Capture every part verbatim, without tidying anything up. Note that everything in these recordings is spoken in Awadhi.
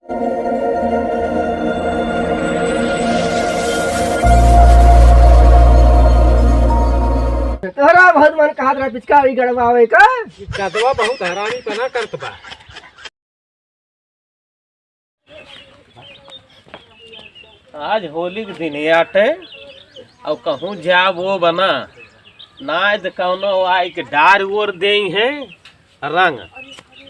तोहरा बहुत मन कहत रहा पिचकारी गड़वावे का। ई कदवा बहुत हरामी पना करत बा। आज होली के दिन आटे, अउ कहूँ जाब वो बना, नाय त कौनो आइ के डार ओर देइहैं रंग,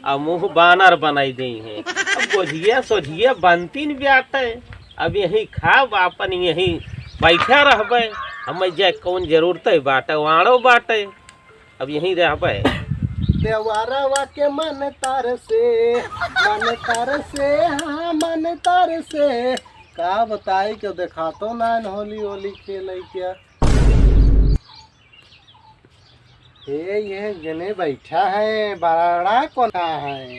अउ मुँह बानर बनाइ देइहैं। अब गोझिया सोझिया बनती न बाटे, अब यहीं खाब, आपन यहीं बैठा रहबे। हमें जाए कौन जरूरत है बाटे, वाणो बाटे। अब यहीं रहबे। देवरवा के मन तरसे, मन तरसे, हाँ, मन तरसे। का बताई, केहू देखातो नाइन होली, होली खेलै के। ए, ये जने बैठा है, बड़ा कोना है।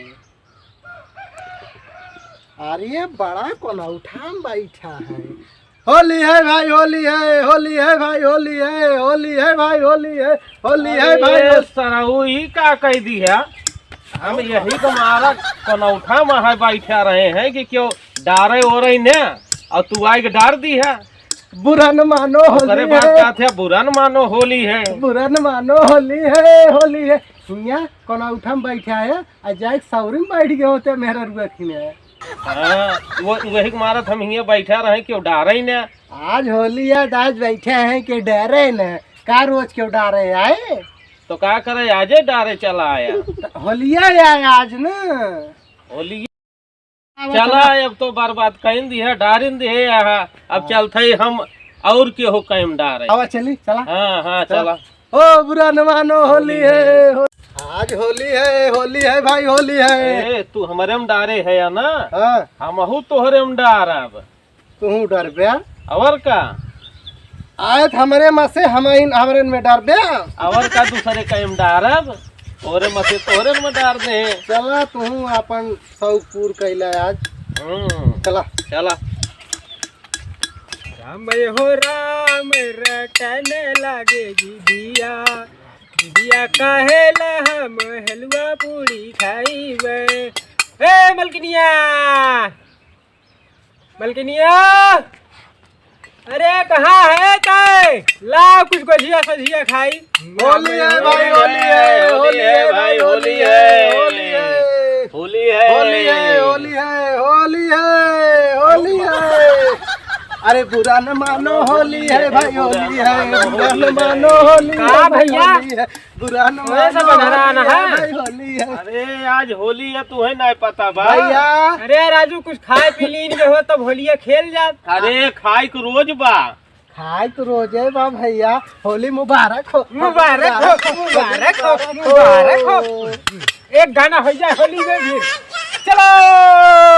अरे, बड़ा कोना उठाम बैठा है। होली है भाई, होली है, होली है भाई, होली है, होली है भाई, होली है, होली है भाई, अरे होली। सरऊ, ई का कह दी है? हम यही तुम्हारा कनौठा में है बैठा रहे हैं कि केहू डारे ओरे न, अउ तू आइ के डार दी है। बुरा न मानो, ओकरे होली बाद है। का थे, बुरा न मानो, होली है। बुरा न मानो, होली है, होली है। सुनिया, कनौठा में बैठा है, आ जाए सौरी में बैठ गए होते मेहररुआ खिने। हाँ, वो, वही के मारत हम हियाँ बैठा रहे, केहू डारे न। आज होली है, आज बैठे हैं, केहू डारे न। का रोज केहू डारे आए? तो का करे, आजे डारे चला आया। तो होलिया आए आज न। होली चला, अब तो बर्बाद कइन दिहे, डारिन दिहे यहाँ। अब हाँ। चलत ही हम अउर केहू कइम डारे। आवा चली, चला। हाँ, हाँ, चला। चला। ओ बुरा न मानो, होली है, हो-, आज होली है, होली है भाई, होली है। ए, तू हमरे में डारे है या ना? हाँ। हमहू तोहरे में डारब। तू डरबे? अउर का? आयत हमरे में से हम इन, हमरे में डरबे? अउर का, दूसरे कइम डारब, तोहरे में से तोहरे में डार दे। चला, तू आपन शौक पूर कैला आज। हम्म। चला। चला। राम हो राम रटन लागे दीदिया, दीदिया कहेला हम हलवा पूड़ी खाइबे। ए मलकिनिया, मलकिनिया, अरे कहाँ है तै? ला कुछ गोझिया सझिया खाई। होली है भाई, होली है, होली है भाई, होली है, होली है। होली है। होली है, होली है, होली है, होली है। अरे बुरा न मानो, होली है भाई, होली है, बुरा न मानो, होली है का भाई, भैया? होली है। बुरा न ओए सब मानो, बना रहा ना होली है है। भाई, होली है। अरे आज होली है, तुहे नाय पता बा? भैया। अरे राजू, कुछ खाए पी लीन के हो तब होलिया खेल जात। अरे खाए के रोज बा। खाए तो रोजे बा भैया, होली मुबारक हो। मुबारक हो, मुबारक हो, मुबारक हो। एक गाना होइ जाए होली में भी। चलो,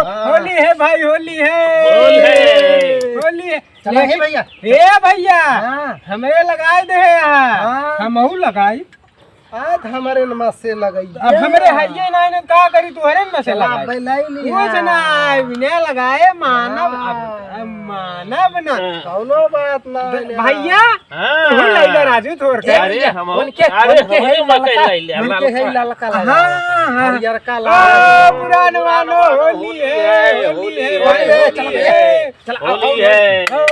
हाँ। होली है भाई, होली है। होली है। होली है। चला हे लेकिन भैया। हे भैया, हाँ। हमरे लगाए दे है यहाँ। हाँ। हमहू लगाई। आज हमरे नमा से लगाई। अब हमरे हइये ना, ना का करी, तू हरे नमा से चला, लगाई। अब लाई ली कुछ है। ना, बिना लगाए मानव, हाँ। अब, अब मानव ना। हाँ। कौनो बात ना ब-, है। भैया, हाँ। तू लइला राजू तोर के। अरे, हम उनके, अरे, उनके हमरे है मकई ललका, लइले, उनके है ललका। ललका लगा। हाँ, हाँ। हरियर का ओ, लगा। पुरान वालो, होली है, होली है, होली है, होली है। चला, होली आओ, है। आओ।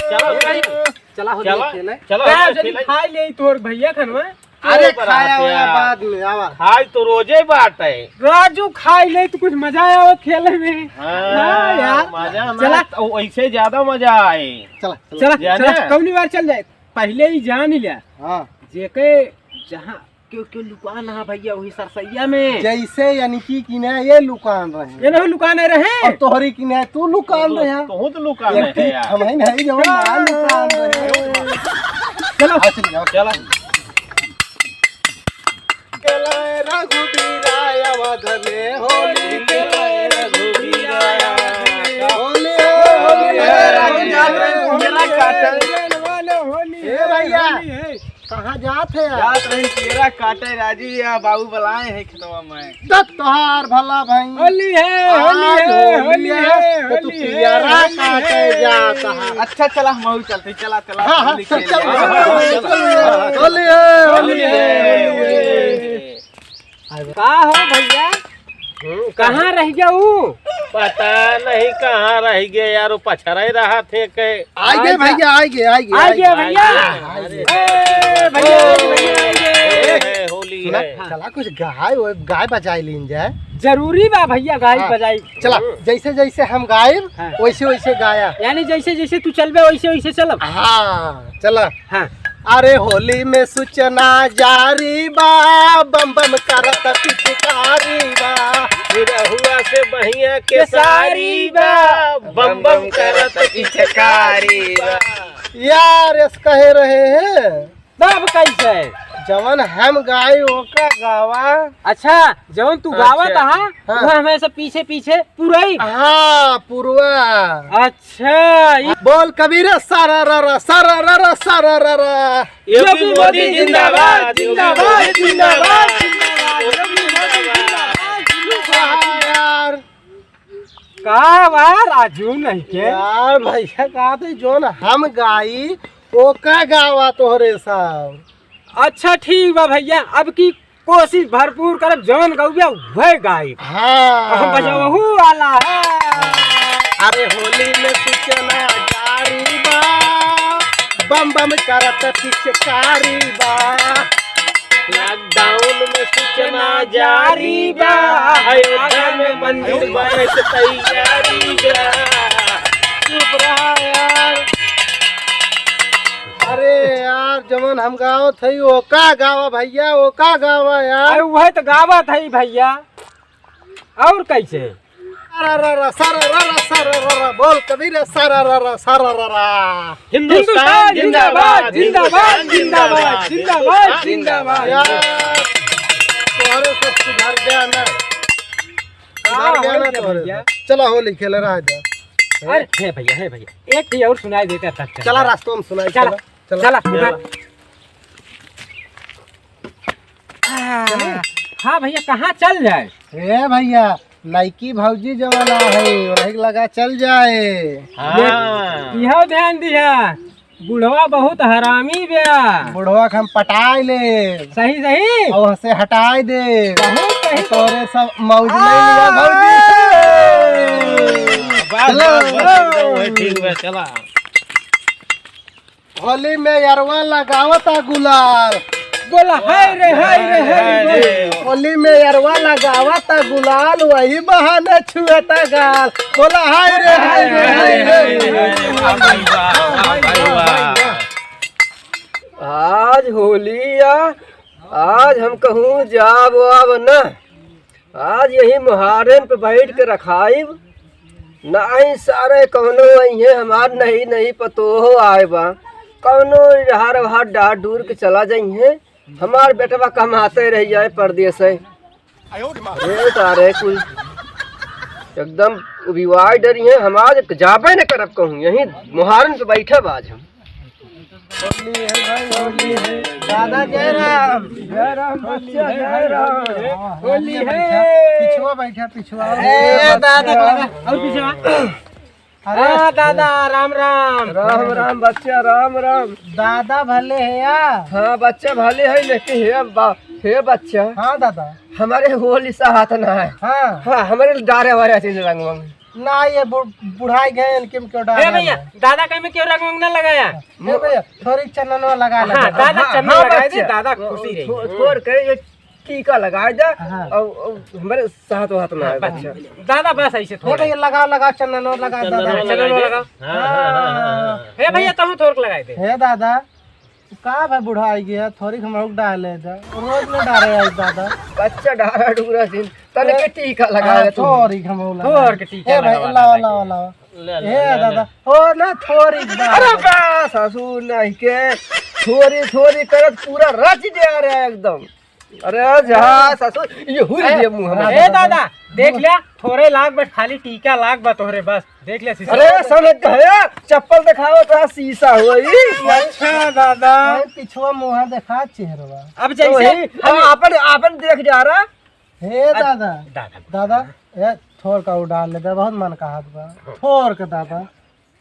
चला, चला। चला, होली चला, खेले। चला, का होली जल्दी खेले। खाई ले तोर भैया खनवा। अरे, अरे, खाया बरात होया यार। बाद में, आवा। खाई तो रोजे बाटे। राजू खाई ले तो कुछ मजा आवा खेले में। हाँ, हाँ, यार। मजा ना, चला। तो ऐसे ज्यादा मजा आए। चला, चला। चला, जाने? चला, कौनी बार चल जाए। पहले ही जान लिया। हाँ। जेके जहाँ क्यों, क्यों लुकान हा भैया, वही सरसैया में। जैसे यानी कि, कि ना ये लुकान रहे। ये नहीं लुकान रहे। और तोहरी कि ना तू लुकान रहे। तू तो लुकान एक रहे यार। हम ही नहीं, जो ना लुकान रहे। चलो। आओ, चलिए, आओ। चला। खेलाए रघुबीरा अवध में होली, खेलाए रघुबीरा। होली है, होली है, राजू जात रहे, मेरा काटल। होली है, ए भैया। होली है। कहाँ जात है यार? जात रही केरा काटे राजी या बाबू बुलाए हैं खेतवा में। दत तोहार भला भाई। होली है, आज होली है, होली होली है, है, तो तू होली है, केरा होली काटे है। जात है। अच्छा चला हम चलते, चला, चला, हाँ, हाँ, होली चल, खेल चल, लिया। चल, चल, चल। होली है, होली होली है, है। होली है। का हो भैया? हम्म, कहाँ रह गया ऊ? पता नहीं कहाँ रह गए यार, वो पछरई रहा थे के। आइ गए भइया, आइ गए, आइ गए, आइ आइ गए गए। भइया। अरे। ए, भइया, भइया, आइ गए। ए, होली सुना, है। चला कुछ गाय, वो गाय बजाइ लीन जाए। जरूरी बा भइया, गाय हाँ। बजाई। चला, हम्म। जैसे जैसे हम गाइब, हाँ। वैसे वैसे गाया। यानी जैसे जैसे तू चलबे, वैसे वैसे चलब। हाँ, चला। हाँ। अरे होली में सूचना जारी बा, बम बम करत पिचकारी बा। निरहुआ से बहिया के सारी बा, बम बम करत पिचकारी बा। यार, ऐस कहे रहे हैं। तब कैसे? जवन हम गाई ओका गावा। अच्छा, जवन तू अच्छा। गावत हा, हाँ। वो हमें से पीछे पीछे पुरई। हाँ, पुरवा। अच्छा, ई बोल कबीर, सारा रा रा, सारा रा रा, सारा रा रा। योगी मोदी जिंदाबाद, जिंदाबाद, जिंदाबाद, जिंदाबाद। योगी मोदी जिंदाबाद, जिंदाबाद। यार। का बा राजू नहीं के? यार भइया, का तो जोन हम गाई, ओका गावा तोहरे सब। अच्छा ठीक बा भइया, अब की कोशिश भरपूर करब, जौन गउबे वह गाई। हाँ। हम बजवहू वाला है। अरे होली में सूचना जारी बा, बम बम करत पिचकारी बा। लॉकडाउन में सूचना जारी बा, अयोध्या में मंदिर बने के तैयारी बा। चुप रहा यार। अरे यार, जवन हम गावत हई, ओका गावा भइया, ओका गावा यार। अरे उहे तो गावत हई भइया, और कैसे? सारा रा रा, सारा रा रा, सारा रा रा, बोल कबीर, सारा रा रा, सारा रा रा। हिंदुस्तान जिंदाबाद, जिंदाबाद, जिंदाबाद, जिंदाबाद। यार, तोहरे सब सुधर गया ना। सुधर गया ना तोहरे सब। चला होली खेले रह जा। अरे हे भइया, हे भइया, एक ही और सुनाई देता तब चल। चला रास्तों में सुनाई, चला, चला, चला। चला, उठा। आ, हाँ भइया, कहाँ चल जाए? ए भइया, लइकी भौजी जवन है, वही लगा चल जाए। हाँ। इहो ध्यान दिया, बुढ़वा बहुत हरामी बा। बुढ़वा के हम पटाई ले। सही, सही। और से हटाई दे। बहुत सही। तोरे सब मौज ले लिया भौजी से। बस, चलो। बस, बस, एकदम वही ठीक बा, चला। होली में यरवा लगावता गुलाल। बोला, हाय रे, हाय रे, हाय रे। होली में यरवा लगावता गुलाल, वही बहाने छुअता गाल। बोला, हाय रे, हाय रे, हाय रे। आज होली या, आज हम कहूँ जाब वाब न। आज यही मोहारन पे बैठ के रखाइब। नाहीं सारे कौनो अइहें, हमार नहीं, नहीं पतोहो आए बा। कौनो हार हार डार डूर के चला जइहें। हमार बेटवा कमाते रह जाए परदेस है। अरे सारे कुल एकदम उबिवाए डरिहें, हम आज जाबे न करब कहूँ, यहीं मोहारन पे बैठब आज हम। होली है भाई, होली है। दादा जय राम। जय राम बच्चा, जय राम। होली है। पिछुआ बैठा, पिछुआ। ए, दादा लगा। और पिछुआ। अरे। हाँ, दादा, राम राम। राम राम बच्चा, राम राम। दादा भले है या? हाँ, बच्चा भले है, लेकिन हे बा-, हे बच्चा। हाँ, दादा। हमारे होली सा हाथ ना है। हाँ। हाँ, हमारे डारे वारे चीज रंग वंग। ना, ये बु-, बुढ़ाई गए, इनके में क्यों डाल ए रहे भइया, हैं? दादा कहीं में क्यों रंग वंग ना लगाया? ए भइया, थोड़ी चंदनवा लगा ले। हाँ, दादा हाँ, चंदन हाँ, लगाए दे, बच्चा। दादा खुशी रही। थो-, थोड़ के ये टीका लगाए दे, हाँ। और, और हमारे साथ वाथ ना हाँ, आए, बस, बच्चा। दादा बस ऐसे ए थोड़ा। भइया, लगाओ, लगाओ, चंदनवा लगा, चंदनवा दादा। लगाए चंदनवा दे। लगाओ। हाँ, हाँ, हाँ, हाँ, हाँ। ए भइया, तहूँ थोड़ के लगाए दे। हे दादा, का भाई बुढ़ा आई गया, थोड़ी हम लोग डाले दे, रोज में डाले आई दादा। बच्चा डारा डूरा दिन, तने के टीका लगा हाँ, दे तू। थोड़ी हम लोग लगा। थोड़ के टीका ए भाई, लगावा लावा, दादा लावा, के। लावा। ले, ले, ए ले, दादा, ले। ओ ना, थोड़ी बा। अरे बा, ससुर नहीं के, थोड़ी, थोड़ी करत पूरा रच दे रहे एकदम। अरे जा, ससुर, ये हुई ए, दे मुंह में। ए दादा, देख लिया, थोड़े लाग बस, खाली टीका लाग बा तोहरे बस। देख ले शीशा। अरे, सन कहे, चप्पल दिखाओ तो शीशा होई। अच्छा, दादा। भाई, पिछुआ मुंह देखा चेहरवा। अब तो जैसे वही, हम हम आपन, आपन देख जा रहा। हे अ, दादा। दादा। दादा, ए, थोड़ का उडाल ले, बहुत मन कहत बा। थोड़ के दादा।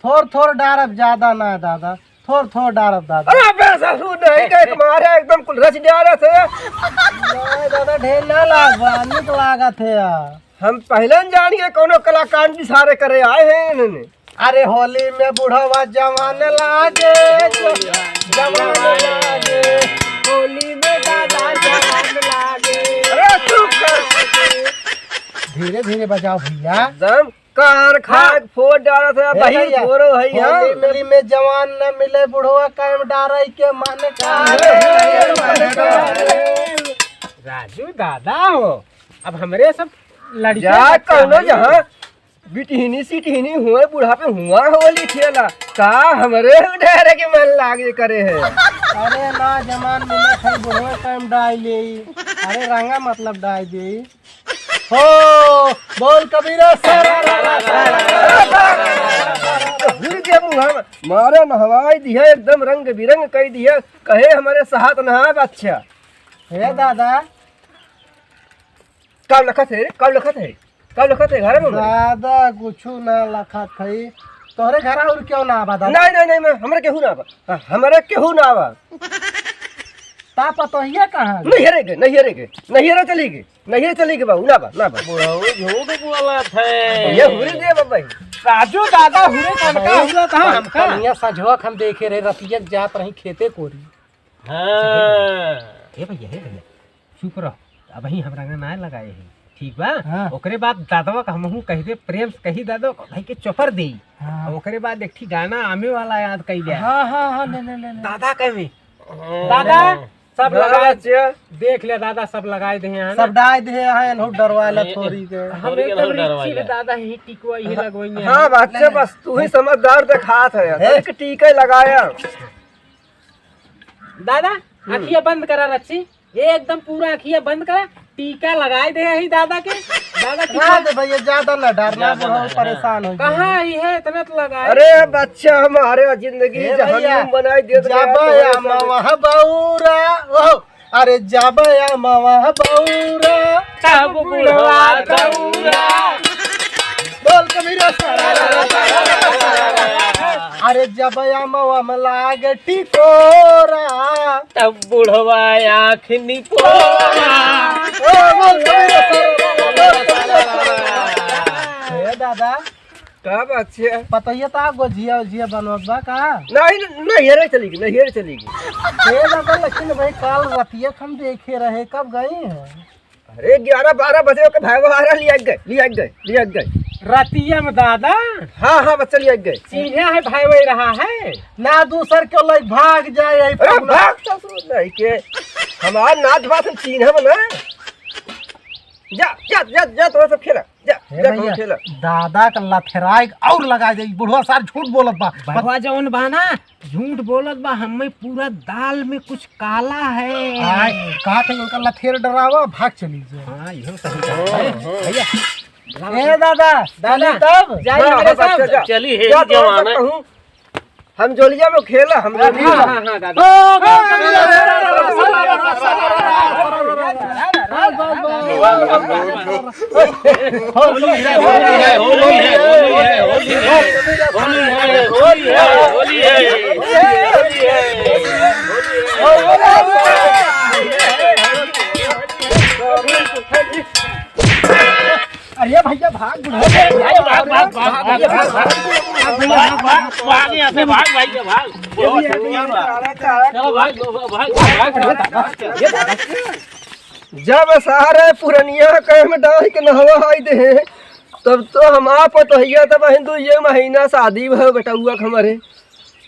थोड़, थोड़ डारब, ज्यादा ना दादा। थोड़, थोड़ डारब दादा। अरे, बे ससुर नहीं, के मारे एकदम कुल रच डारे थे। नहीं दादा, ढेर ना लाग बा, निक लागत है यार। हम पहिले न जानिए कौनो कलाकांड इशारे करे आए हैं इन्होंने। अरे होली में बुढ़वा जवान लागे, जवान लागे। होली में दादा जवान लागे। अरे चुप कर। धीरे धीरे बजाओ भैया। एकदम कान खाए फोड़ डालत है, ए बहिर भैया, फोड़ो है यहाँ। होली में जवान न मिले, बुढ़वा कायम डारे के मन का। अरे, अरे, अरे, अरे। राजू दादा हो, अब हमरे सब लड़के जा बच्चा कौनो हैं। जहाँ बिटिहनी सिटिहनी हुए, बुढ़ापे हुआ होली खेला, का हमरे डारे के मन लागे करे है। अरे ना, जवान मिले खाली बुढ़वा कायम डाई ले। अरे रंगा मतलब डाई दे। हो, बोल कबीरा, सारा रा रा रा रा। हुई के मुँह में मारे नहवाई दिया, एकदम रंग बिरंग कई दिया, कहे हमरे साथ नहा बच्चा। हे दादा। का लखत है रे? का लखत है? का लखत है घर में हमरे? दादा, कुछु ना लखत है। तोहरे घर और क्यों ना आवा दादा? नहीं, नहीं, नहीं, मैं, हमरे केहू ना आवा। हाँ, हमरे केहू ना आवा। ता पतोहिया कहाँ गई? नैहरे गए, नैहरे गए, नैहरे चली गई, नैहरे चली गई बाबू, ना बा, ना बा। बुढ़ऊ झूठ बोलत है। ये हुरे दे बाबा। राजू दादा हुरे कनका हुआ था हम हमका। कनिया सजवा के हम देखे रहे, रतिया के जात रही खेते कोरी। हाँ। हे भैया, हे भैया, चुप रहो, अबहीं हम रंगा ना लगाए हैं, ठीक बा? हाँ। ओकरे बाद दादवा का हमहू कह दे, प्रेम से कही दादवा का भाई के चोपर दे। हाँ। ओकरे बाद एक ठी गाना आमे वाला याद कइले। हाँ, हाँ, हाँ, ले, ले, ले, ले। दादा कहे। दादा, सब हाँ, लगाए, बच्चे। देख ले दादा, सब लगाए दे हैं, है ना? सब डाय दे हैं, एनहू डरवा ला ए, ए, थोरी के। हम थोरी के एकदम एनहू डरवा रिक्सी ले। दादा ही टिकवा ही लगवई है। हाँ, बच्चे, बस तू ही समझदार देखात है, हे। एक टीका लगाया। दादा, हम्म। अखिया बंद करा रच्ची, एकदम पूरा अखिया बंद करा, टीका लगाए दे ही दादा के। दादा टीका हाँ, दे भैया, ज्यादा ना डरना, ज्यादा बहुत ना, परेशान हो गए। कहाँ ही है, इतना तो लगाए। अरे बच्चा, हमारे जिंदगी ए भैया, जहन्नुम बनाई देत जब गया, तोहरे या सब। मवा बौरा, ओ, अरे जब या मवा बौरा, तब बुढ़वा दौरा। बोल कबीरा। अरे जब या मवा में लागे टिकोरा, तब बुढ़वा आँख निपोरा। ओ, बोल कबीरा। हे दादा, का बात छे? पतोहिया ता गोझिया उझिया बनवत बा का? नहीं, नहीं, नैहरे चली गई, नैहरे चली गई। हे दादा, लेकिन भाई, काल रतिया हम देखे रहे, कब गई है? अरे, ग्यारह बारह बजे ओके भाई, वो आ रहा, लिया गए, लिया गए, लिया गए। रतिया में दादा? हाँ, हाँ, बच्चा, लिया गए। चिन्हा है भाई, वही रहा है। ना दूसर के लई भाग जाए, यही अरे, पगला। भाग तो सो नहीं के। हमार नाथ बात हम चिन्हा बना। जा, जा, जा, जा, तो सब खेला। जा, हे जा, भैया, खेला। दादा का लथेराए और लगा दे, बुढ़वा सार झूठ बोलत बा। बुढ़वा जौन बा ना, झूठ बोलत बा, हमें पूरा दाल में कुछ काला है। आय, कहा थे उनका लथेर डरावा, भाग चली जाए। हाँ, इहो सही बात है। हाँ, हाँ। भैया, ए दादा, दादा, चली तब? जाई हाँ, हमरे हाँ, साथ। बच्चा, जा। चली हे जा, तो जवान है। कहूँ, हम जोलिया में खेला, हम हाँ, जोलिया में। हाँ, हाँ, दादा। होली है, होली है, होली है, होली है। अरे भैया, भाग, बुढ़ा। भाग, भाग, भाग, भाग, भाग, भाग, भाग, भाग, भाग, भाग, भाग, यहाँ से भाग, भाई, भाग। चलो, भाग, भाग, भाग, भाग, भाग। जब सारे पुरनिया के में डाल के नहवा आई दे, तब तो हम आप तो हिया, तब हिंदू ये महीना शादी भय बेटौआ के हमरे।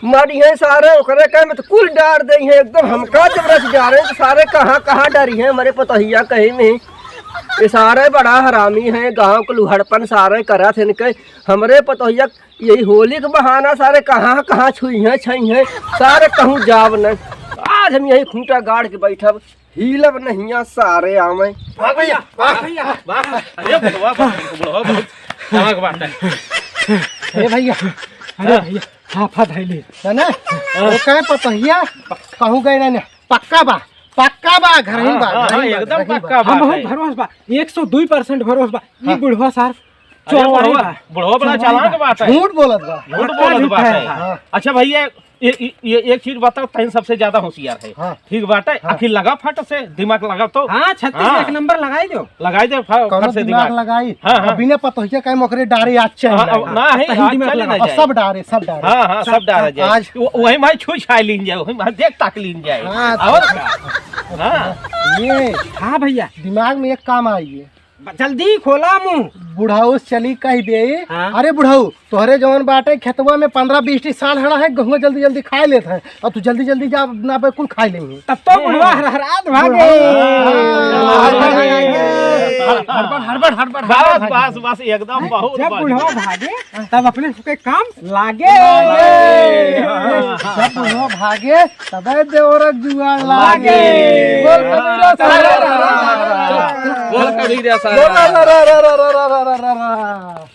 मारी है सारे, ओकरे कहे में तो कुल डार दे हैं एकदम। हमका जब रस डारे तो सारे कहाँ कहाँ डारी हैं हमरे पतोहिया कहे में। ये सारे बड़ा हरामी हैं, गाँव के लुहड़पन सारे करत हैं इनके। हमरे पतोहिया यही होली के बहाना सारे कहाँ कहाँ छुई हैं, छई हैं, सारे कहूँ जाब न। आज हम यही खूंटा गाड़ के बैठब, हीलब नहिया सारे आवे। भाग भैया, भाग भैया, भाग। अरे बुढ़वा, बुढ़वा, बुढ़वा, भाग बात है। ए भैया, अरे हाँ। भैया, हाफा धैली, है ना? हाँ। वो कहे पतोहिया, कहूँ गए ना, ना, पक्का बा, पक्का बा, घर ही हाँ, बा, हाँ, घर ही हाँ, बा, एकदम घर ही बा। पक्का हम बात बहुत है। भरोस बा, एक सौ दुई परसेंट भरोस बा। ये हाँ। बुढ़वा सार अरे चोर बुढ़वा, बा। बुढ़वा बड़ा चोर चालाक बा। बात है। झूठ बोलत बा। झूठ पक्का बोलत झूठ बात है। है। हाँ। अच्छा भैया, ये, ये, ये एक चीज बताओ, तहन सबसे ज्यादा होशियार है। हाँ। ठीक बात है, हाँ। आखिर लगा फट से, दिमाग लगा तो। हाँ, छत्तीस हाँ। एक नंबर लगाई दो। लगाई दे, फट, कौनो फट से दिमाग दिमाग। लगाई। हाँ, हाँ। अब बिना पतोहिया का मोकरे डारे आज चल हाँ, रहा अब है। ना है, कहीं आज दिमाग चले लगा। ना अब जाए। सब डारे, सब डारे। हाँ, हाँ, सब सब डारा जाए। आज वो-, वही माई छुई छाई लीन जाए, वही माई देख ताक लीन जाए। हाँ, और अच्छा। का? हाँ। ये हाँ भैया। दिमाग में एक काम आई है। ब-, जल्दी खोला मुंह। बुढ़ऊ से चली कह दे, हाँ। "अरे बुढ़ऊ, तोहरे जवन बाटे खेतवा में पन्द्रह बीस ठी साढ़ हड़ा है, गहुआ जल्दी जल्दी खाए लेत है, और तू जल्दी जल्दी जा, ना बे कुल खाए लेंगे।" तब तो बुढ़वा हरहरात भागे। हाँ। हड़बड़, हड़बड़, हड़बड़, बस, हड़बड़। बस, बस, एकदम बहुत जब बढ़िया। बुढ़वा भागे, तब अपने सबके काम लागे। लागे। जब बुढ़वा भागे, तबे देवरक जुआर लागे। लागे। बोल कबीरा सारा। बोल कबीरा सारा। बोल रा रा रा रा।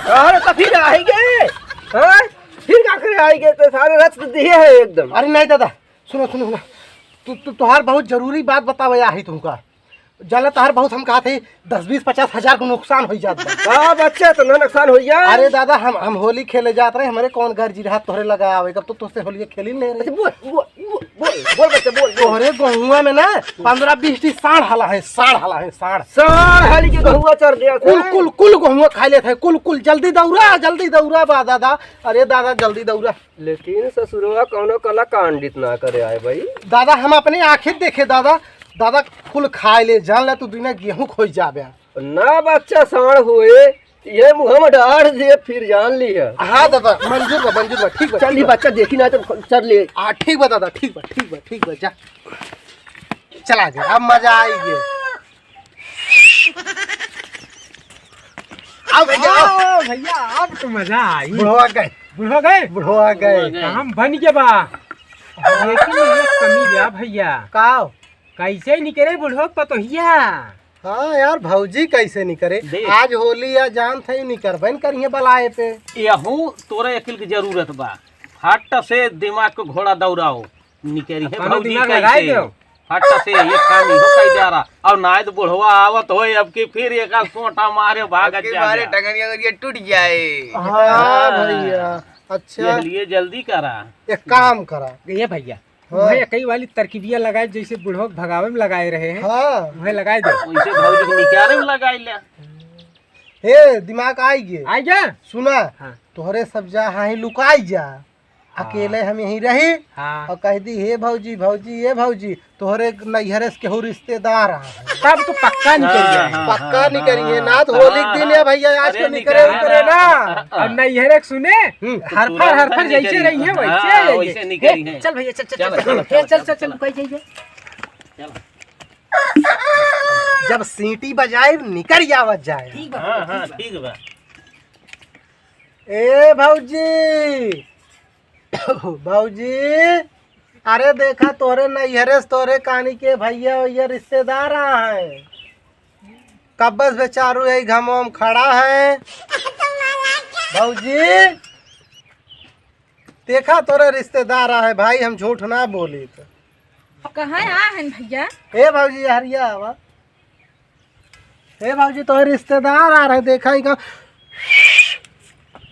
अरे तो फिर आई गए, हाँ? फिर का करे आई गए? तो सारे रच दिए है एकदम। अरे नहीं दादा, सुनो, सुनो, सुनो। तू, तू, तोहार बहुत जरूरी बात बतावे आई तुमका। जाना तोहार बहुत हम कहा थे, दस, बीस, पचास हजार को नुकसान हो जात बा। का बच्चा, तो ना नुकसान हो जाए? अरे दादा, हम, हम होली खेले जात रहे, हमरे कौन गर्जी रहा तोहरे लगा आवे, अब तो तोसे होली खेली नहीं रहे। अच्छा, बोल, बोल, बोल, बोल, बोल बच्चा, बोल, बोल। तोहरे गहुआ में ना पन्द्रह बीस ठी साढ़ हला है, साढ़ हला है, साढ़। साढ़ हाली के गहुआ चर दिया कुल, था। कुल, कुल गहुआ खा लेत है, कुल, कुल। जल्दी दौड़ा, जल्दी दौड़ा बा दादा। अरे दादा, जल्दी दौड़ा। लेकिन ससुरवा कौनो कला कांडित ना करे आए भाई। दादा, हम अपने आँखें देखे दादा, दादा कुल खाए ले, जान ले तू दुनिया गेहूं खोई जाबे। ना बच्चा साढ़ होए, ये मुँह में डाढ़ दे, फिर जान लिया। हाँ दादा, मंजूर बा, मंजूर बा, ठीक बा, चल ठीक ये बा। बच्चा देखी ना तो चल ले। हाँ, ठीक बा दादा, ठीक बा, ठीक बा, ठीक बा, जा। चला जा, अब मजा आई गया। आओ भैया, आओ। आओ भैया, अब तो मजा आई। बुढ़वा गए। बुढ़वा गए? बुढ़वा गए। बुढ़वा गए। काम बन के बा। लेकिन ये कमी बा भैया। का? कैसे निकरे बुढ़वा पतोहिया? हाँ यार, भौजी कैसे निकरे? देख। आज होली या जान थे निकरबे न करिए बलाए पे। यहू तोरा अकिल की जरूरत बा। फट से दिमाग को घोड़ा दौड़ाओ। निकरी अब है कौनो भौजी दिमाग कैसे? लगाए दो। हट से ये काम इहो कई जा रहा। और नाय तो बुढ़वा आवत होए, अब की फिर एक आध सोटा मारे भागत अब की जा मारे जा। टंगरिया वंगरिया टूट जाए। हाँ हाँ। भैया, अच्छा। ये लिए जल्दी करा। एक काम करा। ये भैया, हाँ। वही कई वाली तरकीबिया लगाए, जैसे बुढ़वा के भगावे में लगाए रहे हैं। हाँ। वही लगाए दो। वैसे भौजी के निकारे में लगाए ले। हे, दिमाग आई गे। आई गे? सुना, हाँ। तोहरे सब जा हाँ ही लुकाई जा। हाँ। अकेले हम यहीं रही हाँ। और कह दी, "हे भौजी, भौजी, हे भौजी, तोहरे नैहरे से केहू रिश्तेदार आ है।" तब तो पक्का निकल हाँ, जाए। हाँ, पक्का हाँ, निकल हाँ, गए ना, तो हाँ, होली के दिन हाँ। है भैया, आज अरे के निकले निकल उतरे ना। हाँ, हाँ। और नैहरे के सुने, हम्म। तो हरफर, तुरंत हरफर निकल जैसे गए। रही है, वैसे हाँ, ही है। वैसे निकल गए। चल भैया, चल, चल, चल, चल, चल, चल, चल, चल, चल, चल, चल। जब सीटी बजाए, निकल जावत जाए। ठीक बा, हाँ, हाँ, ठीक बा। ठीक बा। ए भौजी, भौजी, अरे देखा तोरे नैहरे से तोरे कानी के भैया वैया रिश्तेदार आ हैं। कब्बस बेचारू यही घमवा में खड़ा है। भौजी, देखा तोरे रिश्तेदार आ हैं भाई, हम झूठ ना बोली तो। कहाँ आ हैं भैया? ए भौजी, हरिया आवा। हे बाबूजी, तोहरे रिश्तेदार आ रहे, देखा ही कहूँ,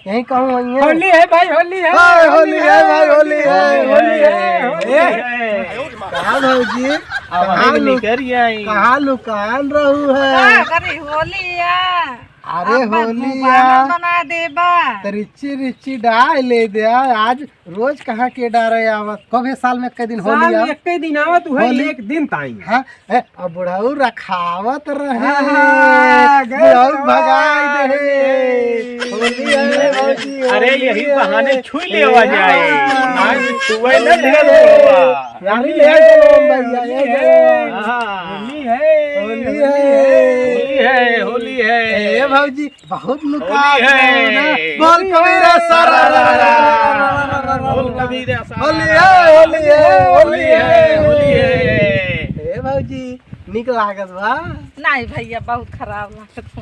यहीं कहूँ वहीं है। होली है भाई, होली है, हाय, होली है भाई, होली है, होली है, होली है। ए, कहाँ भौजी? अब कहाँ हम लु-, निकल आई। कहाँ लुकान रहू है? का करी, होली है। अरे अब होली मुबारक है। बना देबा। तो रिच्ची रिच्ची डाल ले दे, आज रोज कहाँ के डारे आवत? कबे साल में एक दिन होली साल में आवत? एक दिन आवत, उहे होली? एक दिन ताई। हाँ, ए, अब बुढ़ऊ रखावत रहे। हाँ, हाँ, बुढ़ऊ गए भगाई दे। होली है, भौजी, अरे, होली यही है। बहाने छुई लेवा जाए। हाँ। आज छुए न ढेर होवा। रानी ले चलो, भैया, ये चलो। हाँ। होली है। होली है। होली है, होली है। ए, भौजी, बहुत लुकान होली है। रहे हो ना। बोल कबीरा सारा रा रा रा। बोल कबीरा सारा होली रा रा। है, होली है, होली होली है, है। होली है। ए भौजी, निक लागत बा? नहीं भैया, बहुत खराब लागत बा।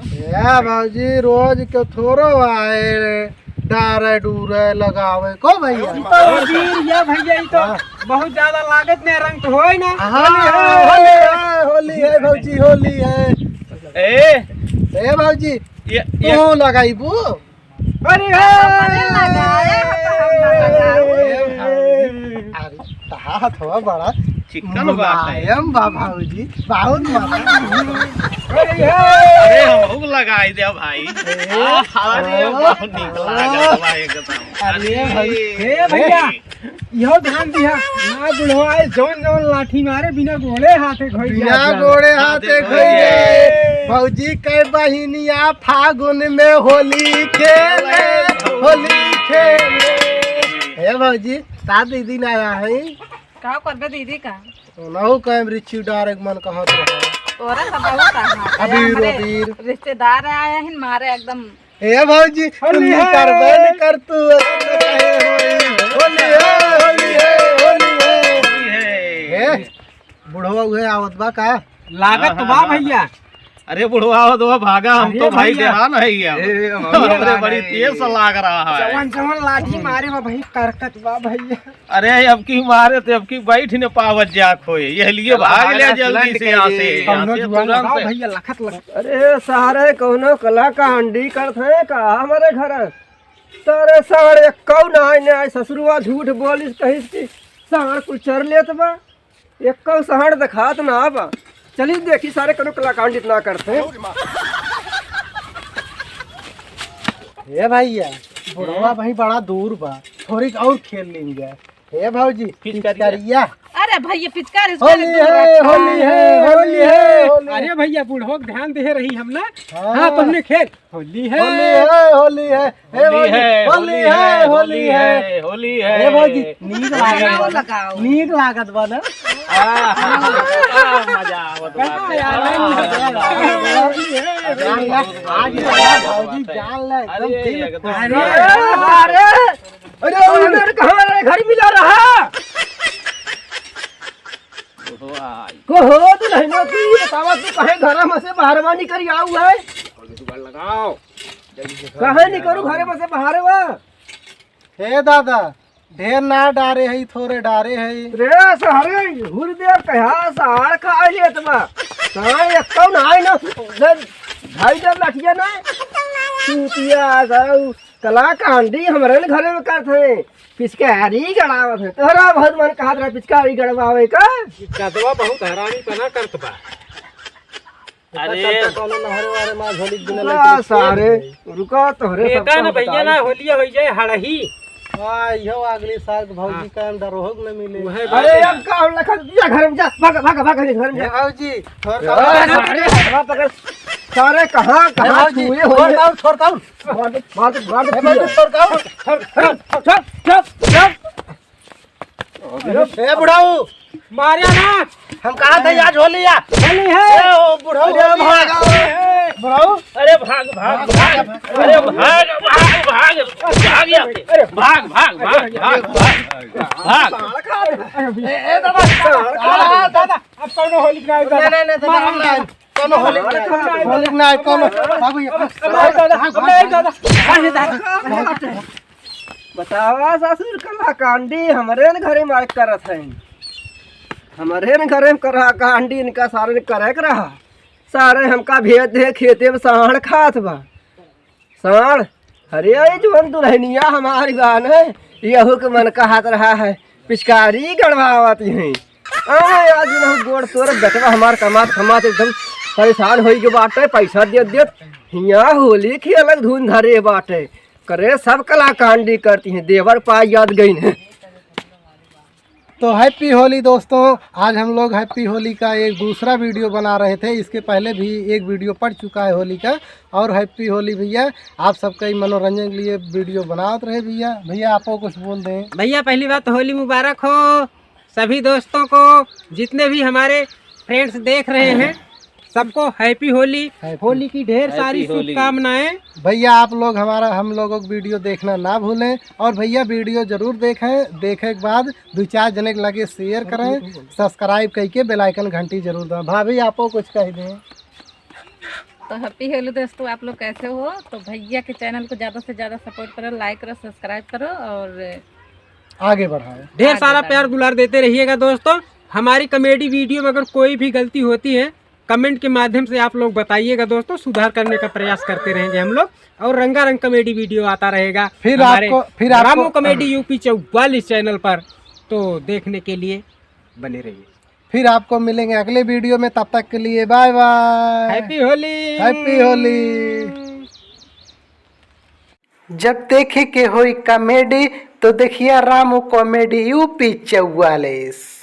ए भौजी, रोज के थोड़ो आए, डारे डूरे लगावे को भैया। ई तो अजीर या भैया, ई तो हाँ। बहुत ज्यादा लागत में रंग तो होए ना। हाँ, होली है, होली है भौजी, होली है। ए, ए भौजी, ये, ये तू लगाइबू? अरे हे! अरे, तहार हथवा बड़ा चिकन बाटे। मुलायम बा भौजी, बहुत मजा। अरे हे! अरे, हमहू लगाई दे भाई। ए, आ, अरे, ओ, बहुत नीक लागल बा एकदम। अरे अरे, भाई, हे भैया, इहो ध्यान दिहा, ना बुढ़वा आए, जौन जौन लाठी मारे, बिना गोड़े हाथे घोई बिना जात बा। गोड़े हाथे हाथे घोई घोई जाए। जाए। भौजी के बहिनिया फागुन में होली खेले, होली खेले। हे भौजी, का दीदी ना आया है? का करबे दीदी का? ओनहु कहे रिच्ची डारे के मन कहत रहा। तोरा सब बहुत कहा। अबीर, हमरे अबीर। रिश्तेदार आए हैं मारे एकदम। ए भौजी, होली है। करबे नहीं कर तू, ऐसे कहे होई। होली है, होली है, होली है। होली है। ए, बुढ़वा उहे आवत बा का? लागत तो बा भैया। अरे बुढ़वा आवत बा, भागा, हम अरे तो भाई भैया। डेरान है ये। ए, हम अरे डेरान बड़ी है। तेज से लाग रहा है। जवन जवन लाठी मारे बा भाई, करकत बा भैया। अरे, अब की मारे तो अब की बैठ न पावत जा खोए, यह लिए चला, भाग ले भागा, जल्दी तुरंत से यहाँ से, कहीं। यहाँ कौनो से जुआन तुरंत लगाओ से। भैया, लखत लखत। अरे, सारे कौनो कलाकांडी करत हैं का हमारे घर? सारे साढ़ एक्कौ ना आए, ना आए, ससुरवा झूठ बोलिस, कहिस कि साढ़ कुछ चर लेत बा, एक्कौ साढ़ देखात ना बा। चली देखी सारे कौनो कलाकांडी ना करत हैं। ए भैया, बुढ़वा भाई बड़ा दूर बा, थोड़ी और खेल लेंगे। हे भौजी, पिचकारिया। पिचकारिया। अरे भैया, पिचकारी होली है, होली है, होली है, होली है। अरे भैया, बुढ़वा के ध्यान दे रही हम ना। हाँ। हाँ, तुमने खेल। होली है। होली है, होली है। हे होली भौजी, है, होली होली है, है, होली है। होली है। हे भौजी, नीक लगाओ, लागत, लगाओ। नीक लागत बा ना। आहा, मजा आवत बा। कहाँ यार, आज भौजी जान ले, एकदम अरे, दिल एकदम। अरे, अरे, अरे, उधर कहाँ रे? घर मिला रहा? ओहो, आई। को हो तू नहीं ना, तू बतावा, तू कहे घर में से बाहर मा निकल आऊ है? जल्दी जुगाड़ लगाओ। जल्दी जुगाड़ लगाओ। कहे निकलू घर में से बाहर वा? हे दादा, ढेर ना डारे है, थोरे डारे है। रे सारे, हुर दे कहा सार का लेत बा। सारे एक कौन आए ना, भाई जब लठिया ना, चूतिया गऊ। कलाकांडी हमरे न घरे में करत हैं, पिचकारी गड़ावत हैं। तोहरा बहुत मन कहत रहा पिचकारी गड़वावे का। ई कदवा बहुत हरामी पना करत बा। अरे। चल, चल, चल, नहरे वारे माँ झोली के बिना रुका लेके सारे, रुका तोहरे एका सबका न भैया बताई। ना होलिया होइ जाए हड़ही। हाँ, इहो अगली साल के भौजी हाँ। का अंदर रोहक न मिले। उहे अरे बात है। अब का हम लखन जा घर में जा, भाग, भाग, भाग, घर में जा। ए भौजी, छोड़ ए, दो। सारे, सारे, सारे कहाँ, ए कहाँ भौजी, छुए हो छोड़ ये? दो, छोड़ दो। मार दे, मार दे, मार दे, ए, मार दे, छोड़, छोड़, छोड़, छोड़, छोड़। ए, बुढ़ऊ। मारिया ना। हम कहा था आज होली या? होली है। ए, ओ, बुढ़ऊ, अरे, होली भाग। है। बुढ़ऊ। अरे, भाग, भाग, भाग। अरे, भाग, भाग, भाग। भाग यहाँ से। अरे, भाग, भाग, भाग, भाग, भाग। भाग। ए, ए, दादा। आ, दादा, अब कौनो होली ना, दादा। नहीं, नहीं, नहीं, दादा, हम ना। कौनो होली ना, होली ना, कौनो, बाबू, ये, अब नहीं, दादा, अब नहीं, दादा, अरे, दादा। बतावा ससुर, कलाकांडी हमरे न घरे में करत हैं, हमरे न घरे में कलाकांडी इनका सारे ने करे के रहा। सारे हमका भेज दे खेते में साढ़ खात बा। साढ़, अरे, ये जवन दुल्हनिया हमारी बा न, यहू के मन कहत रहा है, पिचकारी गड़वावत हैं। अरे, आज न गोड़ तोर बेटवा हमार कमात, कमात एकदम परेशान होई के बाटे, पैसा देत, देत। हियाँ होली खेलक धुन धरे बाटे। करे सब कलाकांडी करती हैं, देवर पा याद गइन हैं। तो हैप्पी होली दोस्तों, आज हम लोग हैप्पी होली का एक दूसरा वीडियो बना रहे थे। इसके पहले भी एक वीडियो पड़ चुका है होली का। और हैप्पी होली भैया, आप सबका ही मनोरंजन के लिए वीडियो बनावत रहे भैया। भैया, आपको कुछ बोल दें। भैया, पहली बात तो होली मुबारक हो सभी दोस्तों को, जितने भी हमारे फ्रेंड्स देख रहे हैं, सबको हैप्पी होली, हैप्पी होली की ढेर सारी हैप्पी होली। शुभकामनाएं। भैया, आप लोग हमारा, हम लोगों को वीडियो देखना ना भूलें। और भैया, वीडियो जरूर देखें, देखे के बाद दो चार जने के लगे शेयर करें, सब्सक्राइब करके बेल आइकन घंटी जरूर दबाएं। भाभी, आपको कुछ कह दें। तो हैप्पी होली दोस्तों, आप लोग कैसे हो? तो भैया के चैनल को ज़्यादा से ज़्यादा सपोर्ट करो, लाइक करो, सब्सक्राइब करो और आगे बढ़ाओ। ढेर आगे सारा बढ़ाओ। प्यार दुलार देते रहिएगा दोस्तों। हमारी कॉमेडी वीडियो में अगर कोई भी गलती होती है कमेंट के माध्यम से आप लोग बताइएगा दोस्तों, सुधार करने का प्रयास करते रहेंगे हम लोग। और रंगारंग कॉमेडी वीडियो आता रहेगा फिर हमारे आपको, फिर आपको रामू कॉमेडी यूपी चौवालीस चैनल पर, तो देखने के लिए बने रहिए। फिर आपको मिलेंगे अगले वीडियो में, तब तक के लिए बाय बाय। हैप्पी होली। हैप्पी होली। जब देखे के होई कॉमेडी तो देखिया रामू कॉमेडी यूपी चौवालीस।